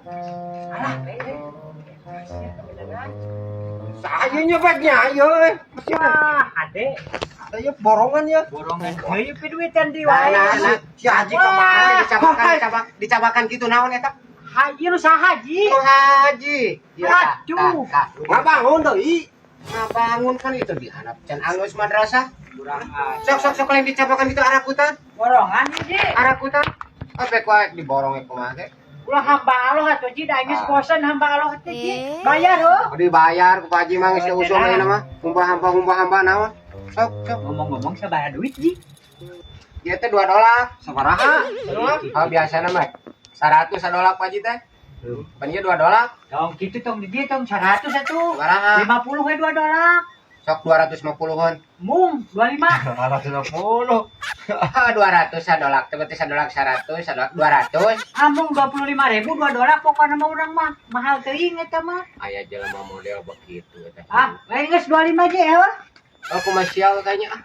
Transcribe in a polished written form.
Alah, kebenaran. Saya nyepetnya, ayo. Wah, ade. Ada borongan ya. Borongan. Heuh, piduitan di Nah, wae. nah, nah. Si Haji Wah. kemana? Dicabakan, dicabakan gitu naon eta? Haji nu saha, Haji? Nu haji. Ya, Aduh. tah, tah. Nggak bangun tuh, i. Ngabangun kan itu di handap can alus madrasah. Kurang ajar. Sok sok sok lain dicabakan gitu arakutan. Borongan Ji. Arakutan. Apa kuat diborong kumaha ge? Ulah hamba Allah atuh, Ji, da geus Ah. bosen hamba Allah teh, Ji. Bayar heuh. Dibayar ku Pak Haji mah geus Oh, usum tenang. ayeuna mah. Humbah-hamba humbah-hamba naon. Sok sok. Ngomong-ngomong sabaraha duit, Ji? Ieu teh 2 dolar. Sabaraha? Oh, biasana mah 100 sadolak Pak Haji teh. Pan ieu 2 dolar. Tong kitu tong di dieu tong 100 atuh. Sabaraha? 50 we 2 dolar. Sok 250-an. Mung 25. 250. 200 sadolak teh berarti sadolak 100, sadolak 200. Amung 25 ribu 2 dolar pokokna mah urang mah mahal teuing eta mah. Aya jelema model begitu teh. Ah, lain geus 25 je heuh. Oh, kumaha kayaknya ah.